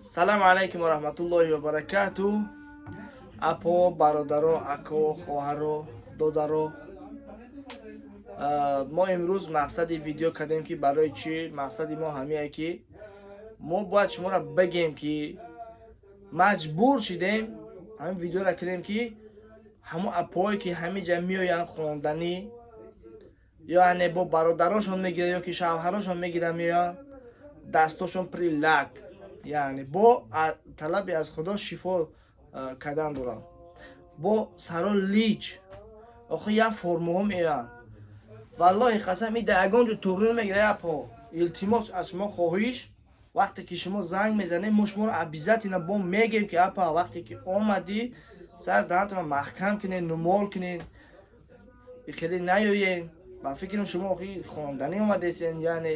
Салому алайкум ва раҳматуллоҳи ва баракату. Апо, бародаро, ако, хоҳаро, додаро. Мо имрӯз мақсади видео кардем, ки барои чӣ? Мақсади мо ҳамие, ки мо бояд шуморо бигем, ки маҷбур шидем ҳамин видеоро кардем, ки ҳамон апое, ки ҳамин ҷа меоянд хонданӣ, яъне бо бародарошон мегиранд ё ки шавҳарошон мегиранд, меоянд, дастошон при лак, яъне бо талаби аз Худо шифо кардан доранд, бо саро лич. Охи, як формаҳо меоянд, валлоҳи қасам, и да ягон ҷо туғри намегирад. Апо, илтимос, аз шумо хоҳиш: вақте ки шумо занг мезанед, мо шуморо обязательно бо мегем, ки апа, вақте ки омадӣ, сар даҳантонро маҳкам кунед, нумол кунед, хеле наёен. Ба фикрам, шумо охи хонданӣ омадесен, яъне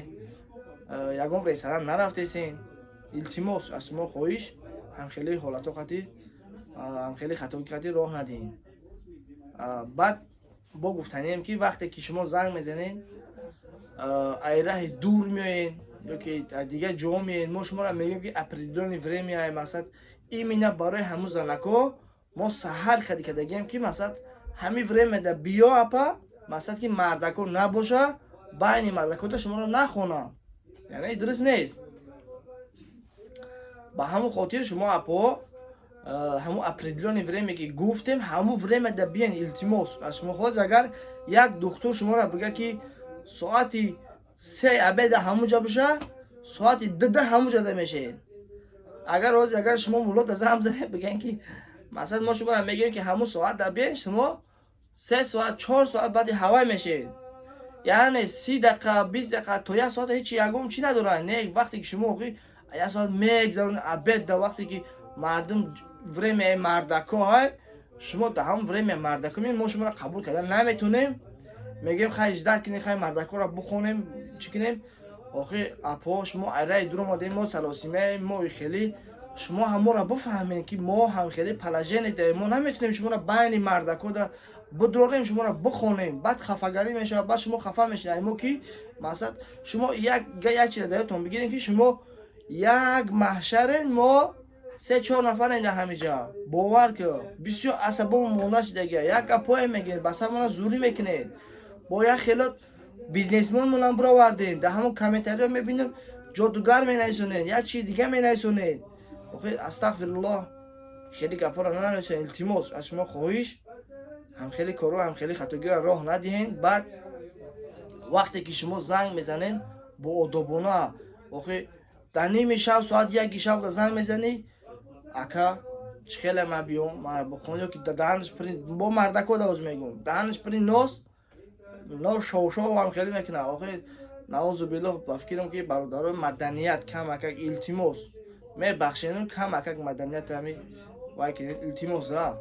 ягон ресторан нарафтесен. Илтимос, аз шумо хоҳиш: ҳамхеле ҳолатҳо қатӣ, ҳамхеле хатои қатӣ роҳ надиҳем. Баъд бо гуфтанием, ки вақте ки шумо занг мезанед, ай раҳи дур меоен ё ки дигар ҷо меоен, мо шуморо мегӯем, ки определённый время, мақсад, именно барои ҳамун занако мо саҳар кади кардагием, ки мақсад, ҳамин времяда биё, апа, мақсад, ки мардако набоша, байни мардакода шуморо нахонам, яъне дуруст нест. Ба ҳамун хотир шумо, апо, ҳамун определённый время, ки гуфтем, ҳамун времяда биен, илтимос аз шумо. Хоз агар як духтур шуморо бига, ки соати 3 обеда ҳамун ҷа боша, соати 2да ҳамун ҷода мешавед. Агар ҳозир агар шумо муллода занг занед, бигӯен, ки масалан, мо шуморо мегӯем, ки ҳамун соат да биен, шумо 3 соат, 4 соат баъди ҳавай мешавед, яъне 30 дақиқа, 20 дақиқа то як соат ҳеҷ ягон чӣ надорад. Не, вақте ки шумо охи як соат мегзаронед, обед да, вақте ки мардум время мардако ҳай, шумо да ҳамон время мардако меед, мо шуморо қабул кардан наметонем. Мегӯем, хай, ждать кунед, хай, мардакоро бухонем, чӣ кунем. Охи, апо, шумо айраи дур омадем, мо салосимаем, мо хеле шумо ҳаморо бифаҳмем, ки мо ҳам хеле положение даем, мо наметонем шуморо байни мардакода бидорем, шуморо бихонем, баъд хафагарӣ мешавад, баъд шумо хафа мешавед. Мо ки масалан, шумо як чиза дар ёдтон бигирем, ки шумо як маҳшарен, мо се чор нафарем дар ҳамиҷа. Бовар ки, бисёр асабомо монда шидагия. Як гапое мегӯед, ба сармона зурӣ мекунед, бо як хело бизнесмен монам бировардем. Дар ҳамон комментариҳо мебинем, ҷодугар менависонед, як чизи дига менависонед. Охи, астағфируллоҳ, хеле гапҳоро нанависонед. Илтимос, аз шумо хоҳиш: ҳамхели корро, ҳамхели хатогиро роҳ надиҳем. Баъд вақте ки шумо занг мезанед, бо одобона. Охи, дар ними шаб, соати 1 шаб занг мезанӣ: «Ака, чӣ хеле ма биём, мара бихон?» Ё ки даҳанаш при, бо мардако давоз мегӯм, даҳанаш при нос но шовшов ҳам хеле мекунад. Охи, наузу биллоҳ, ба фикрам, ки бародарои маданият камакак, илтимос, мебахшену, камакак маданият ҳами вай кунед, илтимос. А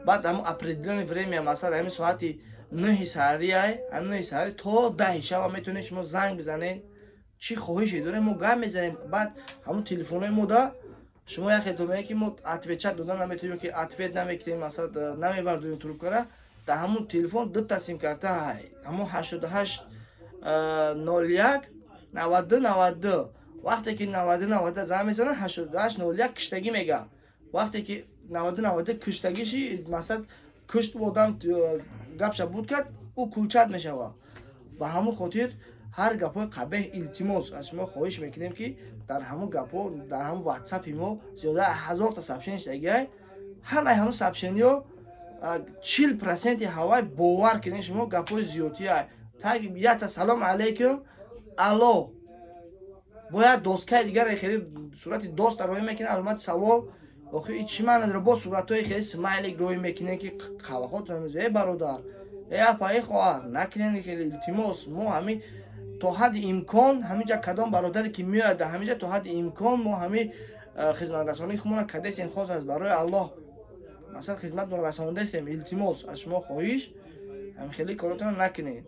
баъд ҳамон определённый время, масалан, ҳамин соати 9 саҳарияй, ҳамин 9 саҳари то 10 шаба метавонед шумо занг бизанед, чӣ хоҳише дорем, мо гап мезанем. Баъд ҳамон телефонҳои мо да шумо як хел мегӯед, ки мо отвечать додан наметавонем, ки ответ намекунем, масалан, намебардорем трубкара. Дар ҳамон телефон дута симкарта ҳай, ҳамон 88 01 92 92. Вақте ки 92 92 занг мезанад, 88 01 киштагӣ мега. Вақте ки 92 92 киштагиши, масалан, кушт, одам гапша буд кард, ӯ кулчат мешавад. Ба ҳамон хотир ҳар гапҳои қабеҳ, илтимос, аз шумо хоҳиш мекунем, ки дар ҳамон гапҳо, дар ҳамон ватсапи мо зиёда 1000-та сообщение шудагиай, ҳамаи ҳамон сообщениҳо 40%-и ҳавай, бовар кунед, шумо гапҳои зиёдтиай. Так якта «салом алейкум», алло, бояд доскаи дигаре хеле сурати доста роҳӣ мекунад, аломати савол. Охи, и чӣ маъна дорад? Бо суратҳои хеле смайлик роҳӣ мекунед, ки қавахотон. Э, бародар, э, апа, э, хоҳар, накунед хеле, илтимос. Мо ҳамин то ҳадди имкон ҳаминҷа кадом бародаре ки меояд дар ҳаминҷа, то ҳадди имкон мо ҳамин хизматрасонии худмона кардесем, хос аст барои Аллоҳ, масалан, хизматро расондесем. Илтимос, аз шумо хоҳиш: ҳамин хеле коротонро накунед.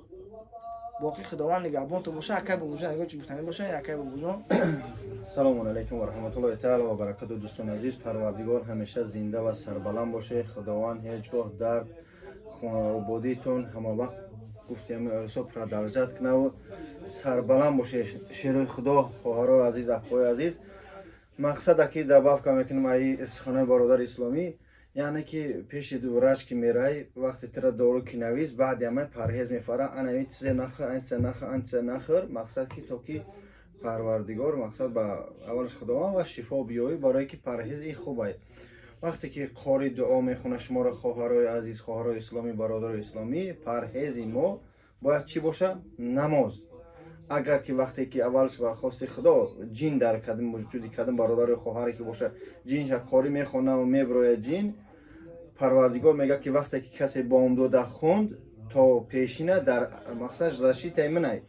Боқӣ Худованд нигаҳбонтон боша. Акай Бобоҷон, ягон чи гуфтанӣ боша, акай Бобоҷон? Салому алайкум ва раҳматуллоҳи таала ва баракату. Дӯстони азиз, Парвардигор ҳамеша зинда ва сарбаланд боше. Худованд ҳеҷ гоҳ дард хонободитон ҳама вақт гуфтем продолжать кунаву сарбаланд боше. Шерои Худо, хоҳарои азиз, апои азиз. Мақсада ки добавка мекунем аи суханои бародари исломӣ, яъне ки пеши врач ки мерай, вақте тира дору ки навис, баъди амай парҳез мефара: анами чизе нахӯр, ан чизе нахӯр, ан чизе нахӯр. Мақсад ки то ки Парвардигор, мақсад ба аввалаш Худованд ва шифо биёӣ, барое ки парҳез и хубай. Вақте ки қори дуо мехона шуморо, хоҳарои азиз, хоҳарои исломӣ, бародарои исломӣ, парҳези мо бояд чӣ боша? Намоз. Агар ки вақте ки аввалш ба хости Худо ҷин дар кадом вуҷуди кадом бародару хоҳаре ки боша, ҷинша қорӣ мехонаву меброяд ҷин. Парвардигор мегӯяд, ки вақте ки касе бомдода хонд то пешина, дар мақсад защитаи минай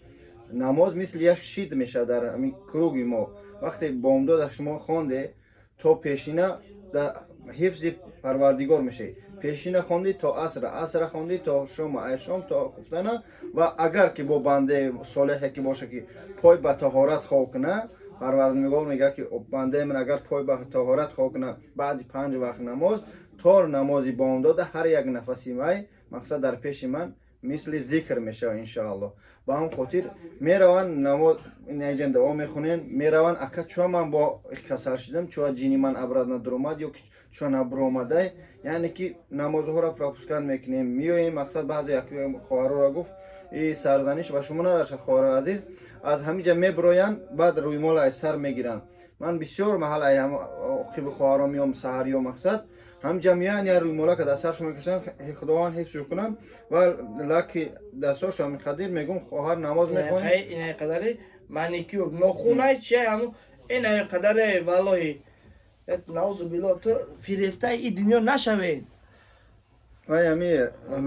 намоз мисли як щит мешавад дар ҳамин круги мо. Вақте бомдода шумо хонде, то пешина дар ҳифзи Парвардигор мешавӣ. Пешина хондӣ, то асра, асра хондӣ, то шома, ай шом то хуфтана. Ва агар ки бо бандаи солеҳе ки боша, ки пой ба таҳорат хоб куна, Парвардигор мегӯяд, ки бандаи ман агар пой ба таҳорат хоб куна баъди панҷ вақт намоз то намози бомдода, ҳар як нафаси вай, мақсад, дар пеши ман мисли зикр мешавад, иншоаллоҳ. Ба ҳам хотир мераванд намоз инаҷан дуо мехонен, мераванд: «Ака, чуа ман бо касал шидам? Чуа ҷини ман обратно дуромад ё чуа набуромадай?» Яъне ки намозҳоро пропускать мекунем, меоем. Мақсад, баъзе хоҳарора гуфт и сарзаниш ба шумо нарасад, хоҳари азиз. Аз ҳамиҷа меброянд, баъд рӯймол аз сар мегиранд. Ман бисёр маҳал оқиби хоҳаро меом саҳар ё мақсад ҳамҷа меоянд, я рӯймолака дар саршон мекашанд. Худованд ҳифзшон кунам ва лаки дастошо қадир мегум: «Хоҳар, намоз мехонӣ?» Инаи қадари маникюр, нохунай чия, ҳаму инаи қадаре. Валлоҳи, наузу билло, ту фирефтаи и дунё нашавед. Вай ҳами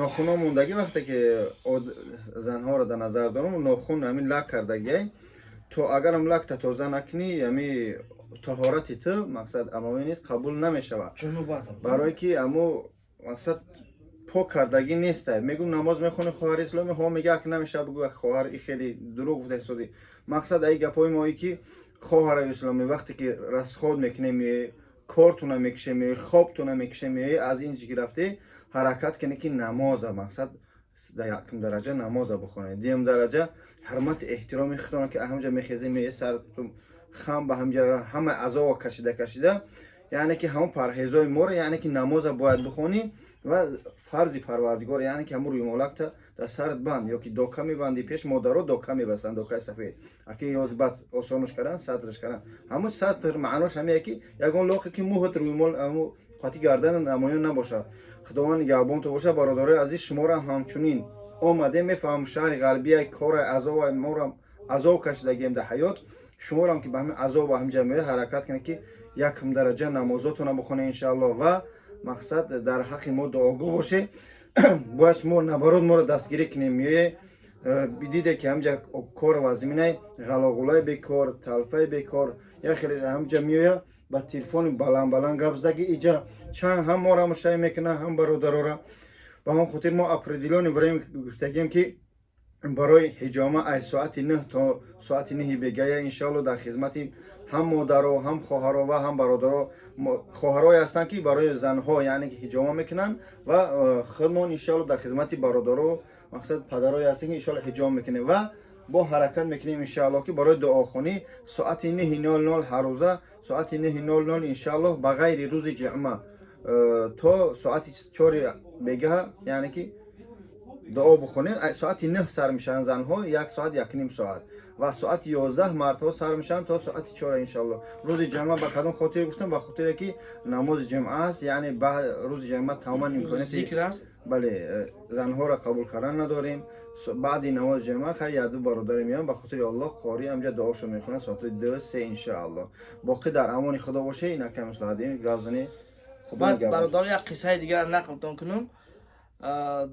нохуно мондагӣ, вақте ки занҳоро дар назар дорам, нохун ҳамин лак кардагиай, то агарам лакта тоза накунӣ, ҳами таҳорати ту, мақсад, амалӣ нест, қабул намешавад, барое ки аму, мақсад, пок кардагӣ нестай. Мегӯм: «Намоз мехонӣ, хоҳари исломӣ?» «Ҳо», мега. «Ак намешава?» Бугӯ: «Хоҳар, и хеле дурӯғ гуфта ҳисоди». Мақсад, аи гапҳои мои ки, хоҳараи исломӣ, вақте ки расход мекунем, меои, кортуна мекушем, меои, хобтуна мекушем, меои, аз ин ки рафте, ҳаракат кунӣ, ки намоза, мақсад, дар якум дараҷа намоза бихонед, дуюм дараҷа ҳурмати эҳтироми худтона, ки ҳамҷа мехезем, меои, сарту хам ба ҳамҷа ҳама азобо кашида кашида, яъне ки ҳамон парҳезои моро, яъне ки намоза бояд бихонӣ ва фарзи Парвардигор, яъне ки ҳамун рӯймолакта дар сарат банд ё ки дока мебандӣ. Пеш модаро дока мебастанд, докаи сафед, аки ёз баъд осонуш кардан, сатрш кардан. Ҳамун сатр маънош ҳамее, ки ягон лоқе ки мӯҳат рӯймол ҳамун қати гардан намоён набошад. Худованд нигаҳбонтон бошад, бародарои азиз. Шуморо ҳамчунин омадем. Мефаҳмам, шаҳри ғарбия кора, азоб, морам азоб кашидагием дар ҳаёт. Шуморам ки ба ҳамин азоб ба ҳамин ҷамъият, ҳаракат кунед, ки якум дараҷа намозотона бихонед, иншааллоҳ. Ва, мақсад, дар ҳаққи мо дуогӯ боше. Бояд шумо наоборот моро дастгирӣ кунем. Меое, бидиде, ки ҳамҷа кор вазминай, ғалоғулаи бекор, талпаи бекор, як хеле ҳамҷа меоя, ба телефони баланд баланд гап задаги, иҷа чанд ҳам моро мушай мекунад, ҳам бародарора. Ба ҳамон хотир мо определённый время гуфтагем, ки барои ҳиҷома аз соати 9 то соати 9 бегая, иншоалло, дар хизмати ҳам модаро, ҳам хоҳаро ва ҳам бародаро. Хоҳарое ҳастанд, ки барои занҳо, яъне ки ҳиҷома мекунанд, ва худмон, иншоалло, дар хизмати бародаро, мақсад, падарое ҳастем, ки иншоалло ҳиҷома мекунем ва бо ҳаракат мекунем, иншоалло, ки барои дуохонӣ соати 9:00 ҳаррӯза, соати 9:00, иншоалло, ба ғайри рӯзи ҷумъа, то соати 4 бегаҳ, яъне ки дуо бихонем. Соати 9 сар мешаванд занҳо, як соат, якним соат, ва соати 11 мардҳо сар мешаванд то соати 4, иншоалло. Рӯзи ҷумъа ба кадом хотир гуфтам? Ба хотире ки намози ҷумъа аст, яъне ба рӯзи ҷумъа тамоман имконияти зикр аст. Бале, занҳоро қабул кардан надорем. Баъди намози ҷумъа хай якду бародаре меоям, ба хотири Аллоҳ қорӣ ҳамҷа дуошо мехонад соати 2-3, иншоалло. Боқӣ дар амони Худо боше. Инакам Муслаҳаддин гап зани. Баъд, бародар, як қиссаи дигар нақлтон кунам.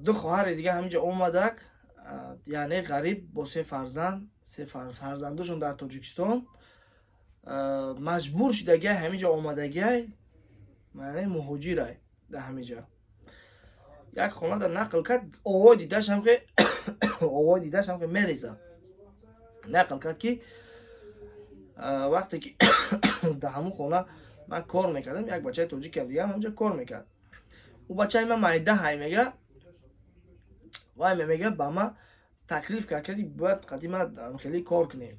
Ду хоҳари дига ҳаминҷа омадак, яъне ғариб бо се фарзанд, се фарзандошон дар Тоҷикистон, маҷбур шудагиай, ҳаминҷа омадагиай, яъне муҳоҷирай. Дар ҳаминҷа як хонада нақл кард, овои дидашам ки мерезад. Нақл кард, ки вақте ки дар ҳамун хона ман кор мекардам, як бачаи тоҷикам дига ҳамонҷа кор мекард. Ӯ бачаи ман майдаҳай, мега, вай мега, ба ман таклиф кард, ки бояд қадима хеле кор кунем.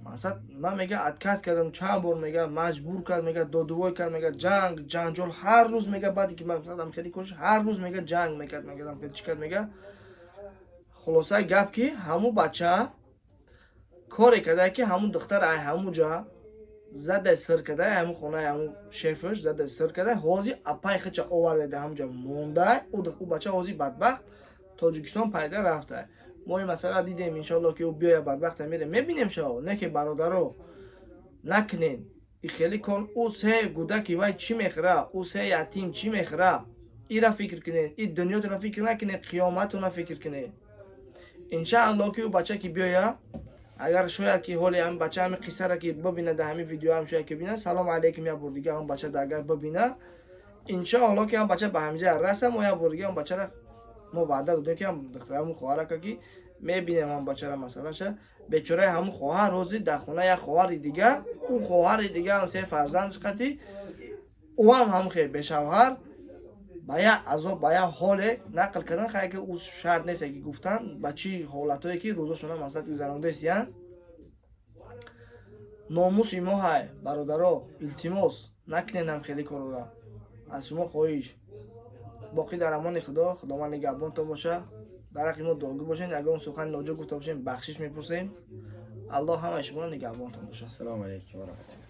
Мақсад, ман, мега, отказ кардам чанд бор, мега, маҷбур кард, мега, додувой кард, мега, ҷанг, ҷанҷол ҳар рӯз, мега, баъде ки ман хеле кош, ҳар рӯз, мега, ҷанг мекард, мега, хеле чӣ кард, мега. Хулосаи гап, ки ҳамун бача коре карда, ки ҳамун духтар ай ҳамун ҷа зада сир карда, ҳамун хонаи ҳамун шефаш зада сир карда. Ҳозир апай хича оварда, дар ҳамун ҷа монда. Ӯ бача ҳозир бадбахт Тоҷикистон пайда рафта. Мо ин масъала дидем, иншоалло, ки ӯ биёя, бадбахта мерем, мебинем шао. Не ки, бародаро, накунен и хеле кор. Ӯ се гудаки вай чӣ мехӯра? Ӯ се ятим чӣ мехӯра? Ира фикр кунед, и дунётона фикр накунед, қиёматона фикр кунед. Иншаалло, ки ӯ бача ки биёя, агар шояд ки ҳоли ҳами бача ҳами қиссара ки бибина, дар ҳамин видеоам шояд ки бина, салому алейкум, як бор дига ҳам бача агар бибина, иншоалло, ки ҳам бача ба ҳамиҷа раса. Мо як бор дига ҳам бачара мо ваъда додем, ки ҳам духтараму хоҳарака ки мебинем ҳам бачара масъалаша. Бечораи ҳамун хоҳар ҳозир дар хона як хоҳари дига, ӯ хоҳари дига ҳам се фарзанд қати, ӯ ҳам ҳамун хел бешавҳар, ба як азоб, ба як ҳоле нақл кардан. Хай, ки ӯ шарт нест, ки гуфтан ба чӣ ҳолатое ки рӯзошона масалан гузарондесиян. Номуси мо ҳай, бародаро, илтимос, накуненам хеле корора, аз шумо хоҳиш. Боқӣ дар амони Худо, Худованд нигаҳбонтон боша, дар ҳаққи мо дуогӯ бошед. Ягон сухани ноҷо гуфта бошем, бахшиш мепурсем. Аллоҳ ҳамаи шуморо нигаҳбонтон боша. Ассалому алайкум ва раҳматуллоҳ.